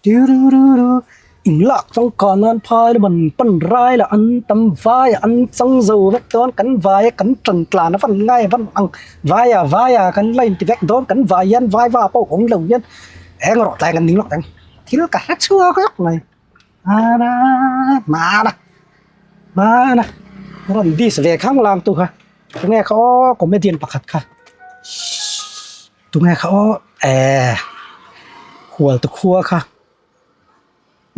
Tirururu in lak changkah nan phai lama an pan rai lah an tam vai ah an chang zo vek dawn kan vai a kan tan tlan a van ngai a van ang vai ah vai ah kan la inti vek dawn kan vai hian vai va pawh awm lo hian eng rawh tlai kan ding lawk ang thil ka hre chhuak vek mai mana mana mana rawn diss ve khang lang tu kha tunge kha aw comedian pakhat kha. Tunge kha aw eh hual te khua kha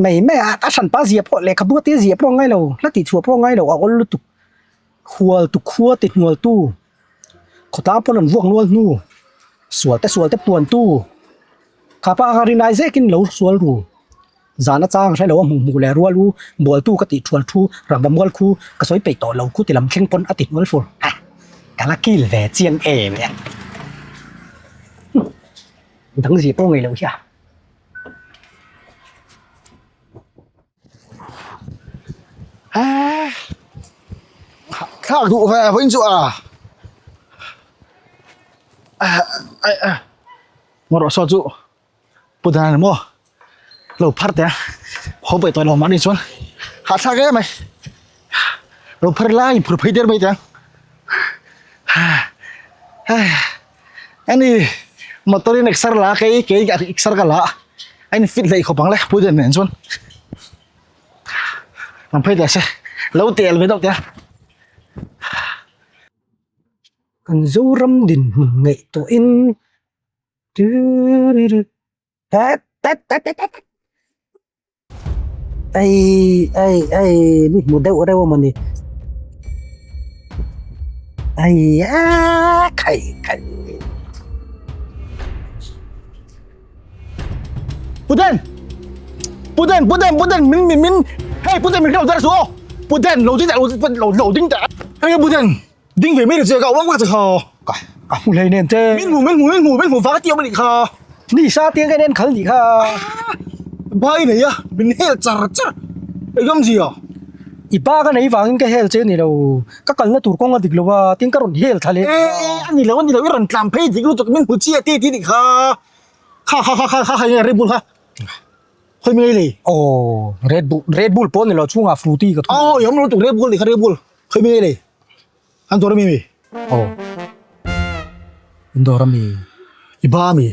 mai mai a a hran pa zia pawh lehkhabu te zia pawh a ngai lo hla tih chhuah pawh a ngai lo a awl lutuk hual tu khua ti hnual tu khawtlang pawn an vuak nual hnu sual te sual te puan tu kha pa kha rinai zekin lo sual ru zan a chang hre lo a hmuh hmuh leh rual u bual tu ka tih thual thu rangva mual khu ka sawi peih tawh lo khu ti lam thleng pawn a ti hnual fur ha ka la kil ve chiang em e dang zia pawh ngei loh hi a. Thlak duh ve vawiin chu a ngaw rawh saw chu. Pu Dan maw lo phar teh a haw paih tawh lo mahni chuan hahthlak em mai lo phar lai in phur phei der mai teh ang ani motor in exer la kei kei exer ka la a in fit hleih khawp ang le Pu Dan nen chuan an phei teh se lo tel ve deuh teh a. Kan Zoram dinhmun ngaihtuahin. Ei ei ei ni hmu deuh reuh a mawni ei a khai khai. Puten Puten Puten Puten min min min hei Puten min hrelo der suh aw Puten lo ding teh lo lo ding teh hei Puten Ding ve mai che ka uak uak che kha. Ka ka hmu hlei nen che. Min hmu min hmu min hmu min hmu vang a ti awm a nih kha. Ni sa tiang ka en khal nih kha. Bai nei a min hel char char engam zia. I pa ka nei vangin ka hel che ni lo ka kalna tur kawng a dik lo a tin ka rawn hel thla leh. E a ni lo a ni lo i rawn tlan phei dik lutuk min hmu chiah ti ti nih kha. Kha kha kha kha kha kha Red Bull kha. Khawi mai lei. Aw Red Bull Red Bull pawh ni lo chhungah Frooti ka thun. Aw i awm lo lutuk Red Bull nih kha Red Bull. Khawi mai lei. An dawr ami mi? Aw. An dawr ami. I ba ami?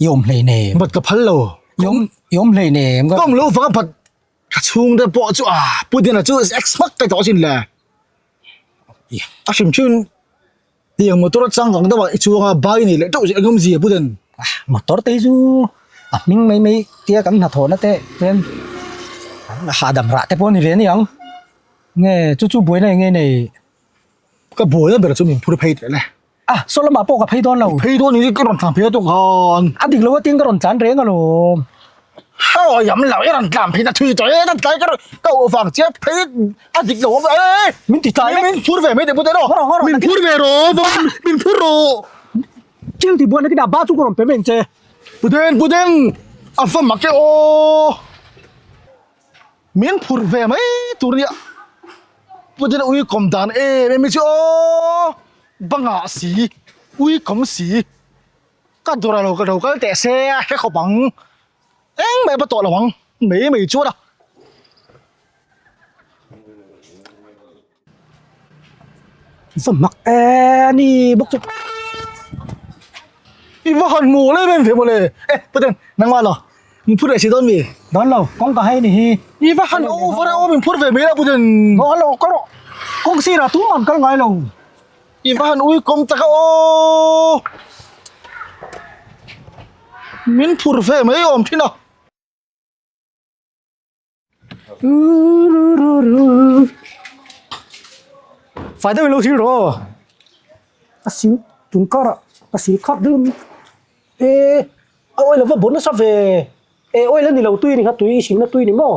I awm hlei nem. Bat ka phal lo. I awm i awm hlei nem. Ka awm lo vang a bat ka chhung te pawh chu a Pu Dina chu ex hmak kai tawh asin le. A hrim hrim tiang motor a chang ang deuh ah i chuang a bai nei leh teuh zia engawm zia Pu Den. Motor te hi chu a hming mai mai tia kan hnathawhna te chuan hahdam rah te pawh a ni ve a ni ang. Nge chu chu buaina eng nge nei? Ka buaina ber chu min phur phei teh le. Ah saw lamah pawh ka phei dawn lo. Phei dawn ni ka rawn tlan phei a tawk khan. A dik lo a tin ka rawn tlan reng alawm. Haw yam lo i rawn tlan phei ta thui tawh e ta tlai ka rawn ka uh vang chiah phei a dik lo awm e. Min ti tlai vek. Min phur ve mai teh pute rawh. Min phur ve rawh min phur rawh. Thil ti buaina kinah ba chu ka rawn pe mai ang che. Puten puten a va mak e aw. Min phurh ve mai tur nia Putin ui kawm dan em em hi chu aw bangah si ui kawm si ka dawr alo ka lo kal teh se a hre khawp ang engmah pawh tawh lo ang mai mai chuan a. Va mak e ni bawk chu. I va han mawl em em ve mawle e Puten nangmah lo min phur leh si dawn mi? Dawn lo kawng ka hei ni hi. I va han over e aw min phur ve mai la Puten. Dawn lo ka rawh kawng sirah tumah an kal ngai lo. I va han ui kawm tak a aw min phur ve mai awm thin a. Fai deuhin lo thil rawh aw a sil tum karah a sil khak deuh e a oil a va bawn nasa ve e oil a ni lo tui a ni kha tui i silna tui a ni maw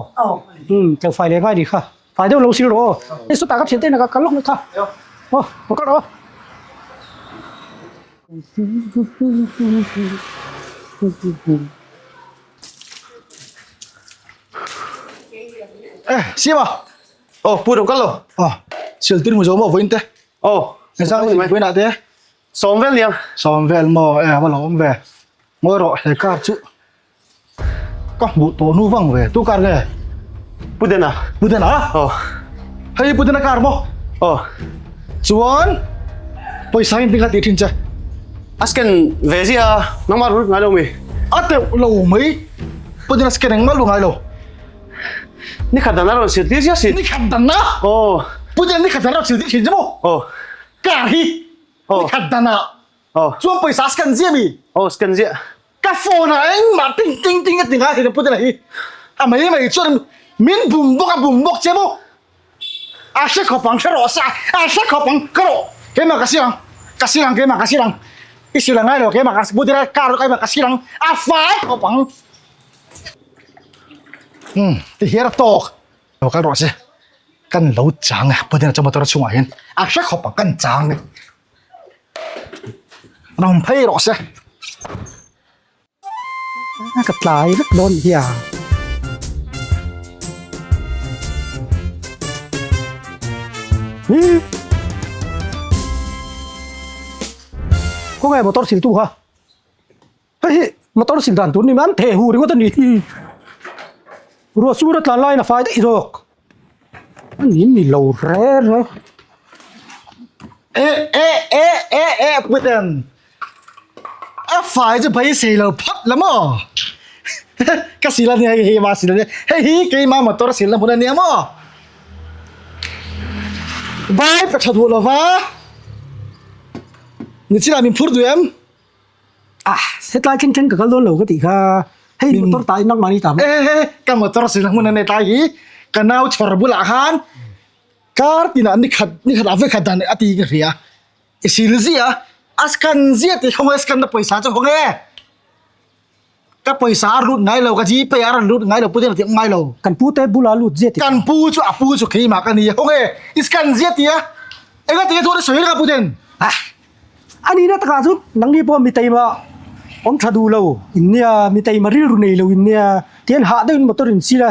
umm tleuh fai leh ngai a ni kha fai deuhin lo sil rawh aw hei sawtah ka thian te inah ka kal lawk mai kha aw ka kal rawh aw. Eh, Sima. Oh, pu ro kal lo. Oh, sil tin mu zo mo voin te. Oh, Ezang ni voin ah te. Sawm vel niang. Sawm vel mo, eh va lo awm ve. Ngawi rawh he car chu. Ka hmuh tawh hnu vang ve. Tu car nge? Pu Dena. Pu Dena? Aw. Hei Pu Dena car maw? Aw. Chuan pawisa in tinga tih thin che. A scan ve zia a, nangmah rul ngai lo mi? A teuh lo mai. Pu Dena scan engmah lu ngai lo. Ni khat dan a rawn sil tir zia si. Ni khat dan a? Aw. Pu Dena ni khat dan a rawn sil tir thin che maw? Aw. Car hi Aw. ni khat dan ah Aw. Chuan pawisa scan zia mi? Aw scan zia. Ka phone ah engmah ting ting ting a ti ngai thei pu Dena hi. A mai mai chuan min bum bawk a bum bawk che maw? A hre khawp ang hre rawh sa a hre khawp ang ka rawh keimah ka sil ang ka sil ang keimah ka sil ang i sil a ngai lo keimah ka pu Dena car keimah ka sil ang a fai khawp ang. Umm ti hian a tawk lo kal rawh se kan lo chang e pu Dena chu motor chhungah hian a hre khawp ang kan chang e. Rawn phei rawh se. Ka tlai vek dawn hian. Hi. Khawnge motor sil tu kha? Hei hi motor sil dan tur ni mai an theh hu ringawt a ni hi. Ruah sur a tlan laiin a fai daih zawk. A ni ni lo re re. E e e e e Puiten a fai chu beisei lo phawt la maw? Ka sil a nia hei hi ma sil a nia hei hi keima motor sil na hmun a nia maw? Vai pa tha duh lova nichinah min phur duh em? Ah, hetlai thleng thleng ka kal dawn lo ka tih kha. Hei motor ta in nangmah ni ta maw? E he ka motor sil na hmun a nia tlai hi ka nau chhawr bulah khan Kar tinah ni khat ni khat ah vek khat dan a ti ka hria. I sil ziah a, a scan ziah tih khawnge scan na pawisa chu khawnge. Ka pawisa a lut ngai lo, ka gpay a rawn lut ngai lo, pu te tih ngai lo. Kan pu te bula lut ziah tih. Kan pu chu a pu chu keimah ka ni a khawnge i scan ziah tih a. Enga ti nge thu a sawi reng a pu ten. Ah. A nihna takah chuan nangni pawh mi taima awm tha duh lo in nia, mi taima rilru nei lo in nia, tihian hah deuhin motor in sil a,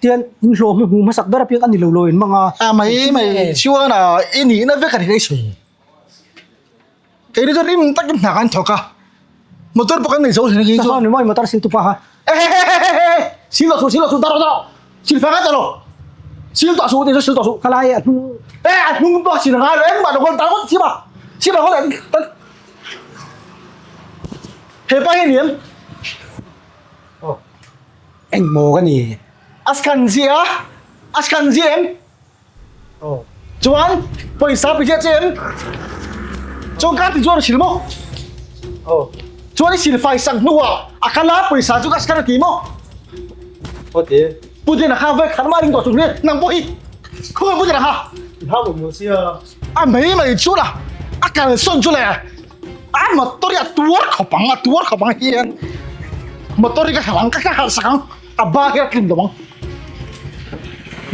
tihian in hlawh hmu hmasak ber apiang a ni lo lo in hmang a. A mai mai chuan a i nihna vek a ni ka i sawi. Keini chuan rim takin hna kan thawk a, motor pawh kan nei zo thin a kei chuan. Saw ni maw i motor sil tu pa kha. Ehehehehe sil tawh suh sil tawh suh dar rawh sil fai ngai tawh lo sil tawh suh ti sil tawh suh ka lai a hnung e a hnung pawh sil ngai lo engmah lo khawn tar ngawt chim a chim a khawn he pa hi niam oh engmaw ka ni a scan zia a scan zia em oh chuan pawisa pe zia che em chuan ka ti chuan sil maw oh chuan i sil fai sak hnuah a kala pawisa chu ka scan a ti maw Pu Putin a kha ve khat mah ring tawh chung hle nang pawh hi khawngaih Putin a kha a mai mai chu la a kal sawn chu le a motor hi a tuar khawp ang a tuar khawp ang hian motor hi ka hralh ang ka hralh sak ang a bak hi a tlim lo ang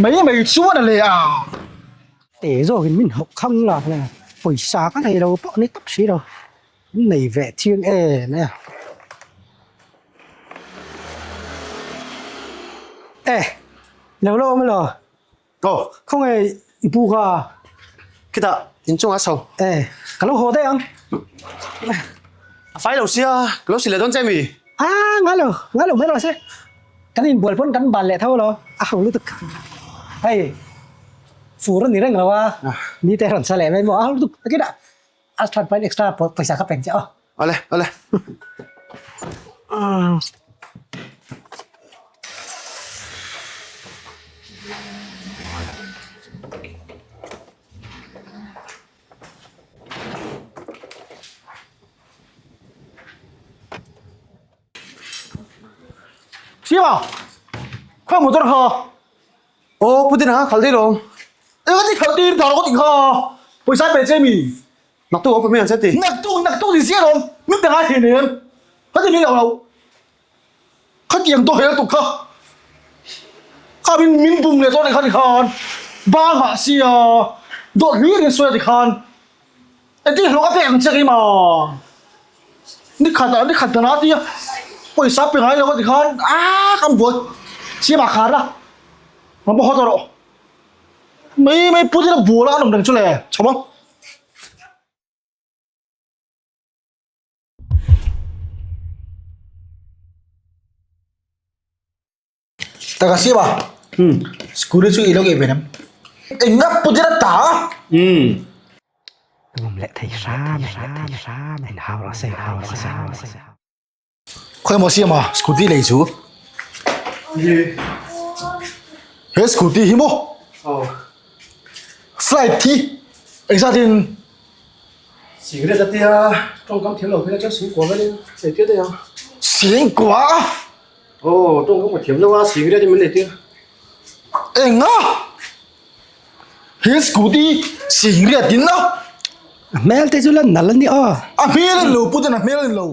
mai mai chuan a le a. Te zawkin min hauh khang la pawisa ka nei lo pawh ni tak si lo. Min nei ve chiang em e. E, lo la awm elo? Aw. Khawnge i pu kha? Khitah inchungah a chho. E, ka lo haw daih ang. A fai lo sia, ka lo si leh dawn che mi? Ah, ngai lo, ngai lo mai rawh se. Kan inbual pawn kan bal leh tho elo, a ho lutuk. Hei, fur a ni reng lo a, ni te rawn sa leh mai maw, a ho lutuk. Takina A that pahin extra pawisa kha pek che aw. Awle, awle. Siva, khawi motor kha? Aw Pu Dina khal dei lo. Eng ati khal tir dar ngawt kha. Pawisa pe che mi. Naktuk awm mi an che ti. Naktuk naktuk ni zia lawm. Min pe ngai thei nem. Kha ti min lo lo. Kha tiang to hel tuk kha. Kha min min bum leh zawt kha ti khan. Ba ngah sia. Dawt hlir in sawi ti khan. Eti hlawh a pek ang che keima. Ni khat ah ni khat dan ah tia pawisa pe ngai lo a ti khan ah kan buai siam ah khar a ang pawh haw tawh rawh mai mai put ila bual a an awm reng chu le chho ang. Taka siam a, scooty chu i lo ngei ve nem. Eng nga put in a ta a. Ngum leh thei hram hram hram in hau rawh se hau rawh se hau rawh se. Khawi maw siam a scooty lei chu. He scooty hi maw flight hi engzat in Cigarette a tia tawngkam thiam lo phei la chuan singkua vel in nei tir daih ang. Singkua? Aw tawngkam ka thiam lo a cigarette in min nei tir. Enga? He scooty cigarette in a. A hmel te chu la nal a ni aw. A hmel in lo put in a hmel in lo.